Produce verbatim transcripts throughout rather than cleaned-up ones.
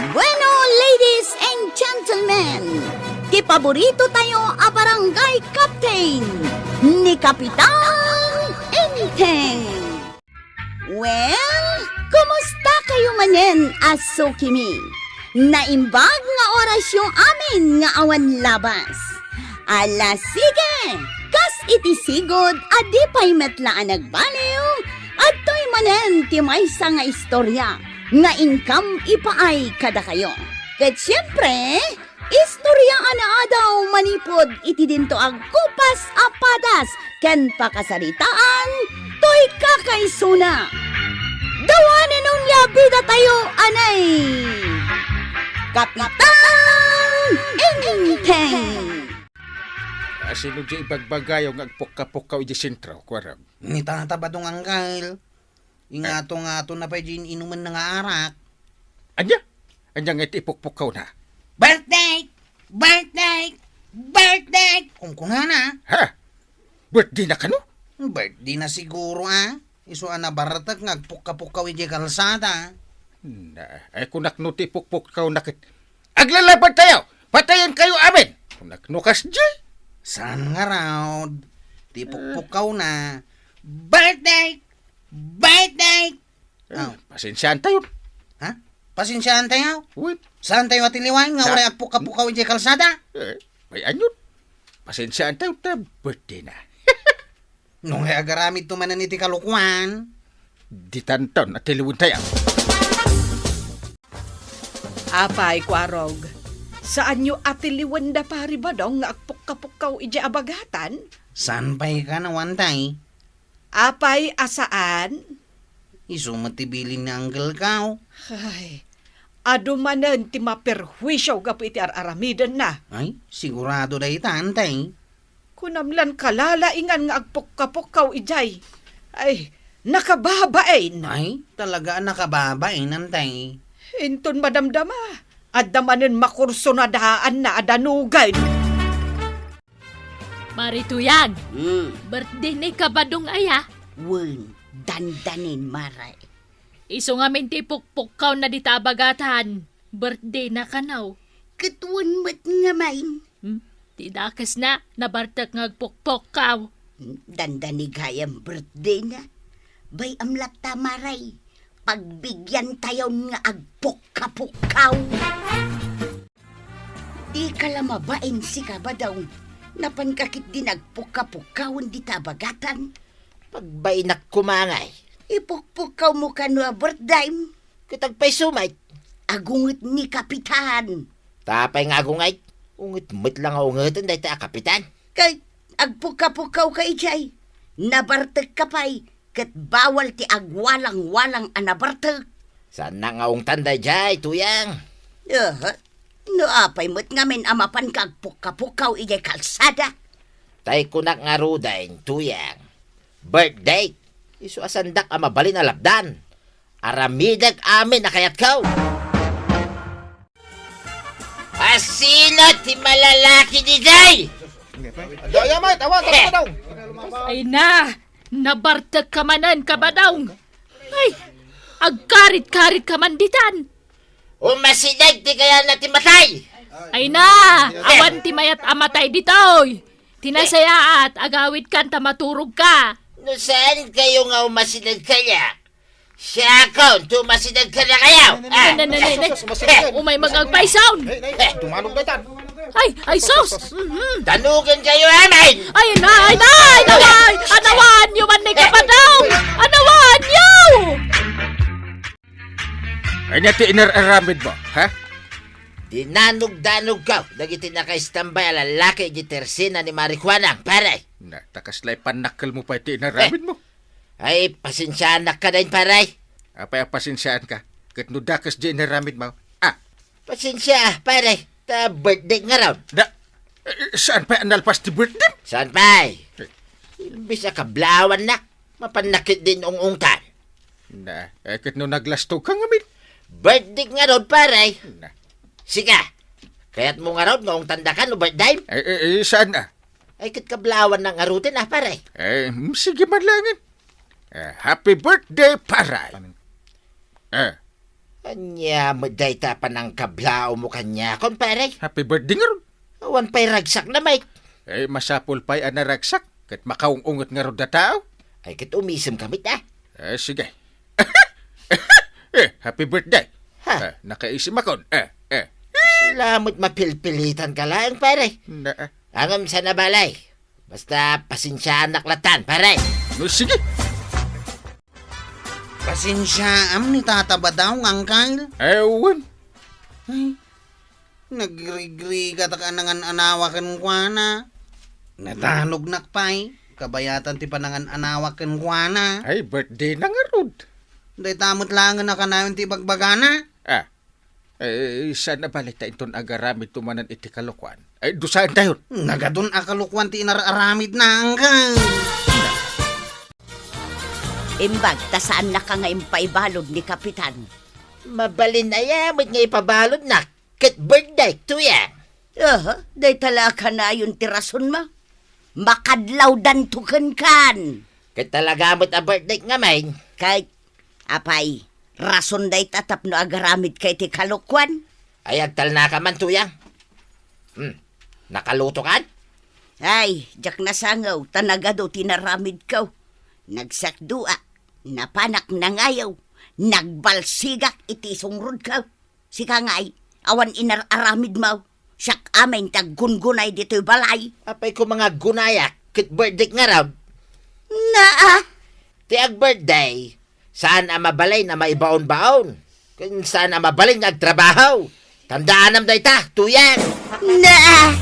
Bueno, ladies and gentlemen, ti paborito tayo a barangay captain, ni Kapitan Enteng. Well, kumusta kayo manen a sukimi? Naimbag nga orasyo amin nga awan labas. Ala, sige! Kas iti sigud a di pay met la a nagbaliw, adtoy manen ti maysa nga istorya nga inkam ipaay kadakayo. Ket siempre, istorya a naadaw manipud iti dinto agkupas a padas ken pakasaritaan toy kakaisuna. Dawanen onia bida tayo, anay! Kapitan Enteng! Ah, sino di ibagbagayo nga agpukka-pukkaw iti sentro, Kuarog? Ni Tata Badong, Angkel. Ingato-ngato na pay di inumenna nga arak. Ania? Ania nga iti ipukpukkawna? "Birthday! Birthday! Birthday!" kunkunana. Ha? Birthday na kano? Birthday na siguro, ah. Isu a nabartek nga agpukka-pukkaw idiay kalsada. Na, ay, kunak no ti ipukpukkawna ket, "Aglalabad tayo! Patayen kayo amin!" Kunak no kasdi. Saan ngarud? Ti ipukpukkawna, "Birthday! Birthday!" Eh, Oh. Pasensiaan tayo. Ha? Pasensiaan tayo? Uy. Saan tayo atiliwan nga Sa- uray agpukka-pukkaw idiay kalsada? Eh, may anyod. Pasensiaan tayo, ta birthday na. No nga agaramid to manen iti kalokuan. Di tanton, atiliwen tayo. Apay, Kuarog, saanyo atiliwen da Pari Badong nga agpukka-pukkaw idiay abagatan? Saan pay ka nawan, tay? Apay a saan? Isu met ti bilin ni Uncle Kao. Ay, adu manen ti maperhuisio gapu iti ar-aramidenna. Ay, sigurado dayta, Antay. Kunam lan kalalaingan nga agpukka-pukkaw idiay. Ay, nakababain. Ay, talaga a nakababain, Antay. Inton madamdama, adda manen makursunadaanna a danugen. Mari Tuyang, Hmm. birthday ni Kabadong aya? Wen, dandanin, Mare. Isu ngamin ti pukpukkawna dita abagatan. Birthday na kano. Ket wen met ngamin. Hmm? Ti dakesna, nabartek nga agpukpukkaw. Dandani gayam birthday na. Bay-am latta, Mare. Pagbigyan tayon nga agpukka-pukkaw. Dika la mabain, sika, Badong. Napanka ketdi nga agpukka-pukkawen dita abagatan. Pagbainak koma ngay. Ipukpukkawmo kano a birthdayem. Ket agpayso met? Agunget ni Kapitan. Ta apay nga agunget? Unget met la nga ungeten dayta a Kapitan. Kay agpukka-pukkawka idiay. Nabartekka pay. Ket bawal ti agwalang-walang a nabartek. Saannak nga ungtan daydiay, Tuyang. Aha. No apay met ngamin a mapanka agpukka-pukkaw idiay kalsada? Tay kunak ngaruden, Tuyang. Birthday. Isu a saandak a mabalin a lapdan. Aramidek amin a kayatko. Asino ti malalaki didiay? Daya met, awan, tara daw. Ay na, nabartekka manen, Kabadong. Ay, agkarit-karitka man ditan. Umasideg ti kayatna ti matay. Ay na, awan ti mayat a matay ditoy. Ti nasayaat, agawidkan ta maturogka. No saankayo nga umasideg kaniak, siakon ti umasideg kadakayo. Nay, nay, nay, nay, nay. Umay met nga agpayso. Nay, nay, dumanog daytan. Ay, ay, sus! Mhm. Danugenkayo amin! Ay, nay, nay, nay! Anawanyo man ni Kabadong! Anawanyo! Ania ti inar-aramidmo, ha? Dinanugdanogko dagiti nakaistambay a lalaki iti tersena ni Mari Juanang, pare. Na, ta kaslay pannakkelmo pay ti inaramidmo. Eh. Ay, pasensiaanak kadi, pare. Apay a pasensiaanka? Ket no dakes diay inaramidmo, ah. Pasensia, pare. Ta birthday ngarud. Da, eh, saan pay a nalpas ti birthday? Saan pay? Eh. Imbes a kablawannak, mapannak ketdi nga ungtan. Na, eh, ket no naglastogka ngamin? Birthday ngarud, pare. Na. Sika, kayatmo ngarud nga ungtandaka no birthday? Eh, eh, eh, saan a? Ay, ket kablawannak ngaruden a, pare. Eh, mm, sige man laengen. Eh, happy birthday, pare. Eh. Ania met dayta a panangkablaawmo kaniakon, pare? Happy birthday ngarud. Awan pay ragsakna met. Eh, masapul pay a naragsak, ket makaung-unget ngarud a tao. Ay, ket umisemka met, ah. Eh, sige. Eh, happy birthday. Ha? Eh, nakaisim akon. Eh, eh. Sila met mapilpilitanka laeng, pare. Na, ah. Ngem saan a bale. Basta pasensiaanak latan, pare. No, sige. Pasensiaam ni Tata Badaw, Angkel. Ewan. Ay, nagrigrigatak a nangan-anawa kenkuana. Nadanognak pay, kabayatan ti panangan-anawa kenkuana. Ay, birthday na ngarud. Dayta met laengen a kanayon ti ibagbagana. Ah, eh, saan a bale ta inton agaramidto manen iti kalokuan? Ay, dusaentayon. Nagadun a kalokuan ti inar-aramidna, Angkel. Imbag ta saannaka nga impaibalud ni Kapitan. Mabalin aya met nga ipabaludnak ket birthday, Tuyang? Aha, dayta la a kanayon ti rasonmo. Makadlawdanto kenkan. Ket talaga met a birthday ngamin. Kay, apay, rason dayta tapno agaramidka iti kalokuan? Ay, agtalnaka man, Tuyang. Hmm, nakalutokan? Ay, diak nasangaw, ta nagadu ti naramidko. Nagsakduak, napanak nangayo, nagbalsigak iti sungrodko. Sika ngay, awan inar-aramidmo. Siak amin ti aggungunay ditoy balay. Apay koma nga aggunayak ket birthday ngarud? Naa! Ti agbirthday, saan a mabalin a maibaonbaon. Ken saan a mabalin nga agtrabaho. Tandaanam dayta, Tuyang. Naa!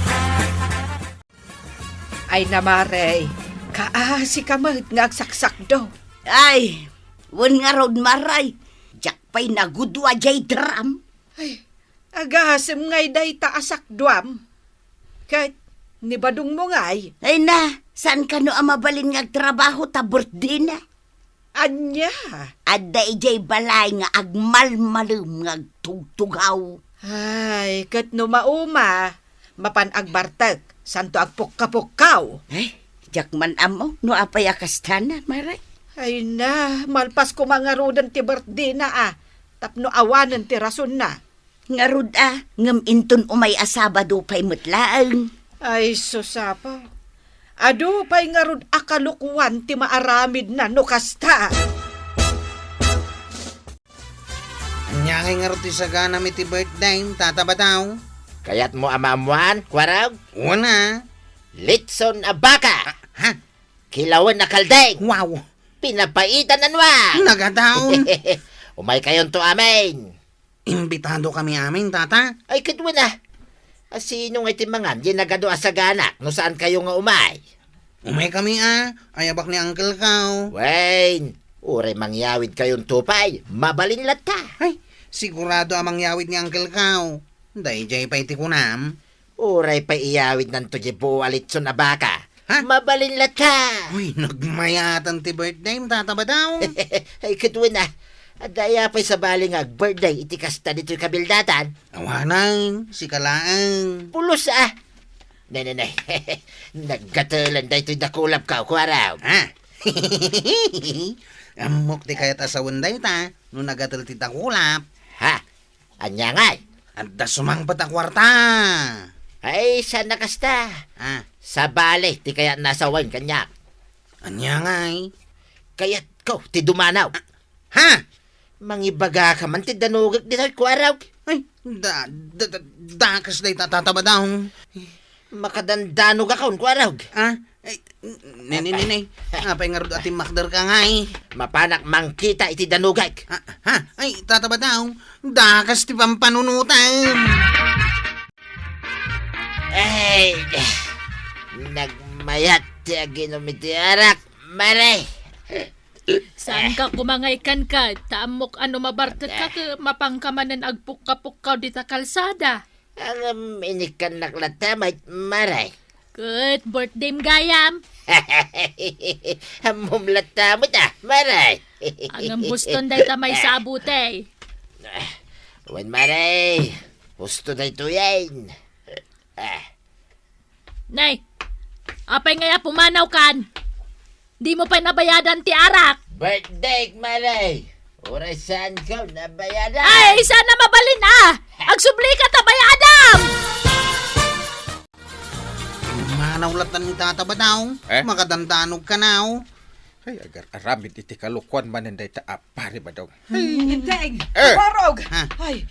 Ay na, Mare, kaasi ka met nga agsaksakdo. Ay, wen ngarud, Mare, diak pay nagudua diay drum. Ay, agasem ngay dayta a sakduam. Ket ni badongmo ngay. Ay na, saan kano a mabalin nga agtrabaho ta birthday na? Ania? Adda idiay balay nga agmalmalem nga agtugtugaw. Ay, ket no mauma, mapan agbartek, santo agpukkapukkaw. Ay, diak man ammo no apay a kastana, Mare. Ay na, malpas koma ngaruden ti birthday na, a, tapno awanen ti rasonna. Ngarud a, ngem inton umay a Sabado pay met laeng. Ay, sus, apo. Adu pay ngarud a kalokuan ti maaramidna no kasta. Ania ngay ngarud ti saganam iti birthday, Tata Badaw? Kayatmo a maammoan, Kuarog? Wen a. Litson a baka. Ah, ha? Kilawen a kaldeng. Wow. Pinapaitan a nuang. Nagadaon. Umaykayonto amin. Imbitadokami amin, Tata. Ay, ket wen a. A, sino ngay ti mangan diay nagadu a saganak no saan kayo nga umay? Umaykami a, ayabak ni Uncle Kao. Wen, uray mangyawidkayonto pay, mabalin latta. Ay, sigurado a mangyawid ni Uncle Kao. Daydiay pay ti kunam. Uray pay iyawidnanto diay buo a litson a baka. Ha? Mabalin latta. Uy, nagmayatan ti birthday, Tata Badaw. Ay, ket wen a. Adda aya pay sabali nga agbirthday iti kasta ditoy kabildatan? Awanan, sika laeng. Pulos a. Ne, ne, ne. Naggatelen daytoy dakulapko, Kuarog. Ha? Ammok ti kayat a sawen dayta, no nagatel ti dakulap. Ha? Ania ngay? Adda sumangpet a kuarta. Ay, saan a kasta. Ah. Sabali ti kayatna a sawen kaniak. Ania ngay? Kayatko ti dumanaw. Ha? Mangibagaka man ti danogek ditoy, Kuarog. Ay, da, da, da, dakes dayta, Tata Badaw. Makadandanogakon, Kuarog. Ah? Ay, ne, ne, ne, ne. Apay ngarud a timmakderka ngay? Mapanak mangkita iti danogek. Ah, ha? Ay, Tata Badaw, dakes ti pampanunotem. Ay, nagmayat ti aginom iti arak, Mare. Saanka koma nga ikan ka, ta ammok a no mabartek ka, Ate. Mapanka manen agpukka-pukkaw dita kalsada. Ngem inikannak latta met, Mare. Ket birthdayem gayam. Ammom latta met a, Mare. Ngem huston dayta maysa a butey. Wen, Mare. Husto daytoyen. Ah. Nay, apay ngay a pumanawkan? Dimo pay nabayadan ti arak. Birthdayk, Mare. Uray saanko nabayadan. Ay, saan na mabalin, ah? Agsublika ta bayadam! Manaw latta ni Tata Badong. Eh? Makadandanog kanaw. Ay, agar-aramid iti kalokuan manen dayta a Pari Badong. Ay, Inteng! Eh! Barog! Ha? Ay,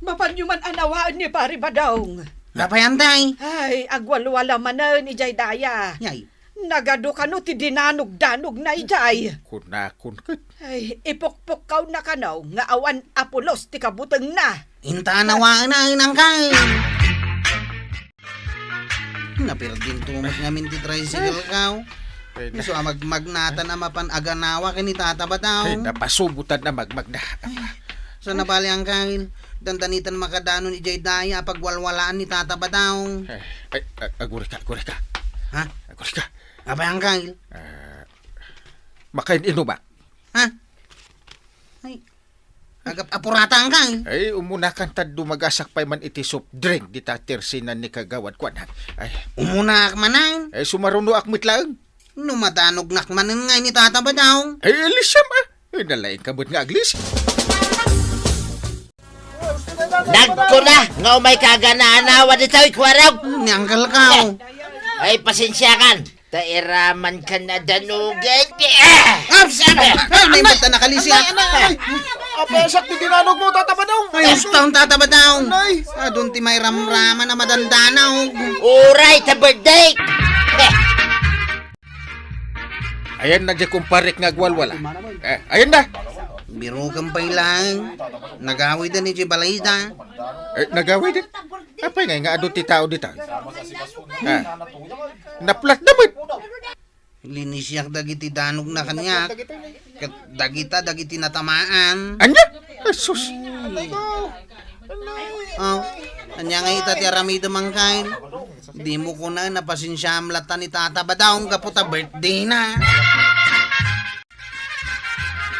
mapanyo man a nawaen ni Pari Badong. Apay, Inteng? Ay, agwalwala manen idiay daya. Yay. Nagadu kano ti dinanogdanogna idiay. Kunakon ket. Ay, ipukpukkawna kano nga awan a pulos ti kabutengna. Inta a nawaen a, Inang Kay. Napirdinto met ngamin ti tricycle kaw. Ay, na- Isu a magmagnatan a mapan aganawa ken ni Tata Badong. Ay, napasubotan a magmagna. Ay, sana bali, Angkel. Dandanitan makadanon idiay daya a pagwalwalaan ni Tata Badong. Ay, ay, ag-, agurika, agurika. Ha? Agurika. Apay, Angkel? Ah, makain-inumak. Ha? Ay, agap-, apurata, Angkel. Ay, umunakan ta dumagasak pay man iti soft drink dita tersinan ni kagawad kuan. Ay. Umunaak manen? Ay, sumarunoak met laeng. No madanognak manen nga ni Tata Badong. Ay, alisiam, ah. Ay, nalaing ka met nga aglis. Nagkuna nga umay ka aganawa ditoy kuarog. Ni Angkel kaw. Ay, pasensiakan. Ta iraman ka na danugan. Ah! Ups! Ano? Ano na yung bata nakalisi, ah? Anay, anay, anay. Apesak ti dinanogmo, Tata Badong. Ay, ustaw, Tata Badong. Anay. Adun ti mairamraman a madandanaw. Uray, ta birthday. Ayan na di kumparek nga agwalwala. Eh, ayan na. Biruken pay laeng. Nagawiden iti balayda. Eh, nagawiden? Apay nga, nga adu ti tao dita? Ah. Naplatda met. Linisiak dagiti danogna kaniak. Ket dagita dagiti natamaan. Ania? Ay, sus. Oh, ania nga ita ti aramidem, Angkel? Dimo kunaen a pasensiaam latta ni Tata Badong gapu ta birthday na.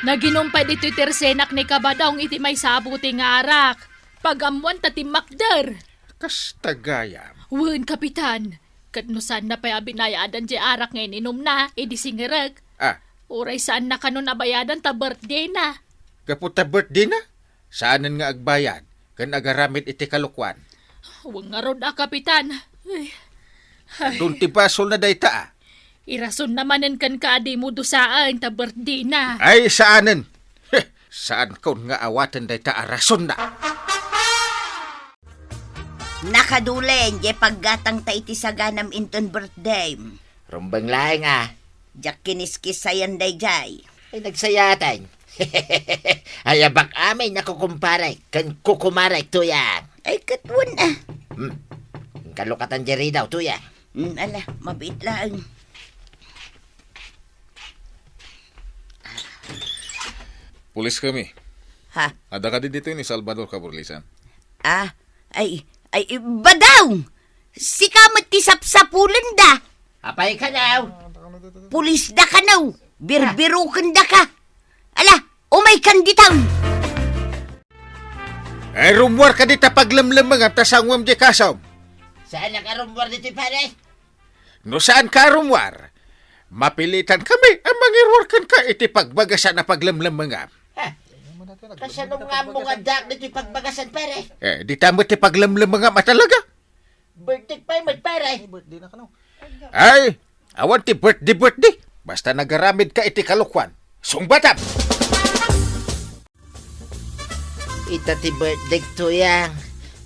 Naginum pay ditoy tersenak ni Kabadong iti maysa a buti nga arak. Pag-ammoan ta timmakder. Kasta gayam. Wen, Kapitan. Ket no saanna pay a binayadan diay arak nga ininumna, idi singerek. Ah. Uray saanna kanon a bayadan ta birthday na. Gapu ta birthday na? Saanen nga agbayad ken agaramid iti kalokuan. Wen ngarud a, Kapitan. Ay. Adun ti basolna dayta, ah. Irasonna manen kenka a dimo dusaen ta birthday na. Ay, saanen. Heh, saankon nga awaten dayta a rasonna. Nakaduleng, diay paggatangta iti saganam inton birthday. Rumbeng laeng, ah. Diak kiniskisayan daydiay. Ay, nagsayaten. Ay, abak amin a kukumpare ken kukumare, Tuyang. Ay, ket wen, ah. Hmm. Kalukatan diay ridaw, Tuyang. Hmm, ala, mabiit laeng. Pulis kami. Ha? Adda kadi ditoy ni Salvador Caburlisan? Ah, ay, ay, Badong! Sika met ti sapsapulenda. Apay kano? Pulisda kano. Birbirukendaka. Ala, umaykan ditoy. Ay, rummuar ka dita paglemlemmengam ta sanguem diay kasom. Saan a rummuar ditoy, pare? No saanka a rummuar, mapilitan kami a mangiruar kenka iti pagbagasan a paglemlemmengam. Ha? Kasano nga ammo nga addaak ditoy pagbagasan, pare? Eh, dita met ti paglemlemmengam a talaga. Birthday pay met, pare. Ay, birthday na kano. Ay, awan ti birthday, birthday. Basta nagaramid ka iti kalokuan. Sungbatam! Ita ti birthday, Tuyang.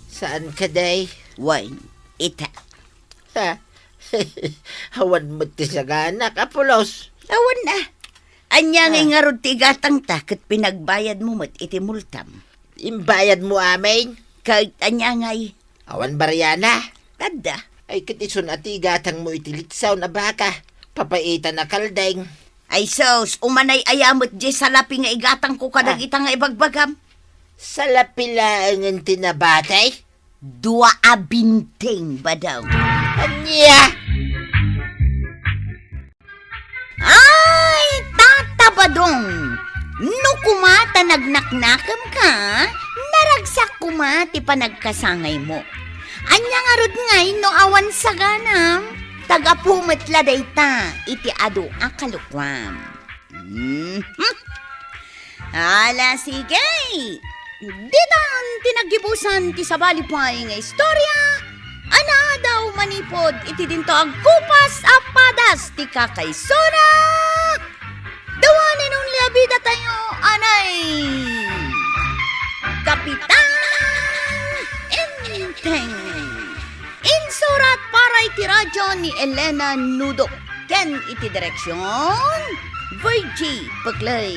Saan ka, day? Wen, ita. Ha? Awan met ti saganak a pulos. Awan na. Ania ngay ngarud ti igatangta ket pinagbayadmo met iti multam? Imbayadmo amin? Ket ania ngay? Awan bariana? Adda. Ay, ket isun a ti igatangmo iti litsaw a baka. Papaitan a kaldeng. Ay sus, umanay aya met diay salapi nga igatangko kadagita nga ibagbagam? Salapi laengen ti nabati? Dua a binteng, Badong. Ania? Ay, Tata Badong! No koma ta nagnaknakemka, naragsak koma ti panagkasangaymo. Ania ngarud ngay no awan saganam? Ta gapu met la dayta iti adu a kalokuam. Mhm. Ala, sige! Ditan ti naggibusan ti sabali pay nga istorya, a naadaw manipud iti dinto agkupas a padas ti kakaisuna, dawanen only a bidatayo, anay, Kapitan Enteng. Insurat para iti radyo ni Elena Nudo ken iti direksion, Virgie Peclay.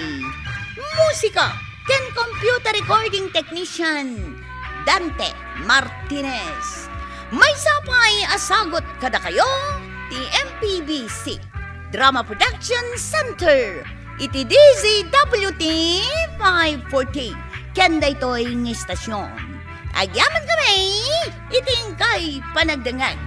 Musika ken computer recording technician, Dante Martinez. Maysa pay a sagut kadakayo ti M P B C Drama Production Center iti D Z W T five forty ken daytoy nga istasyon. Agyaman kami iti inkay panagdengngeg.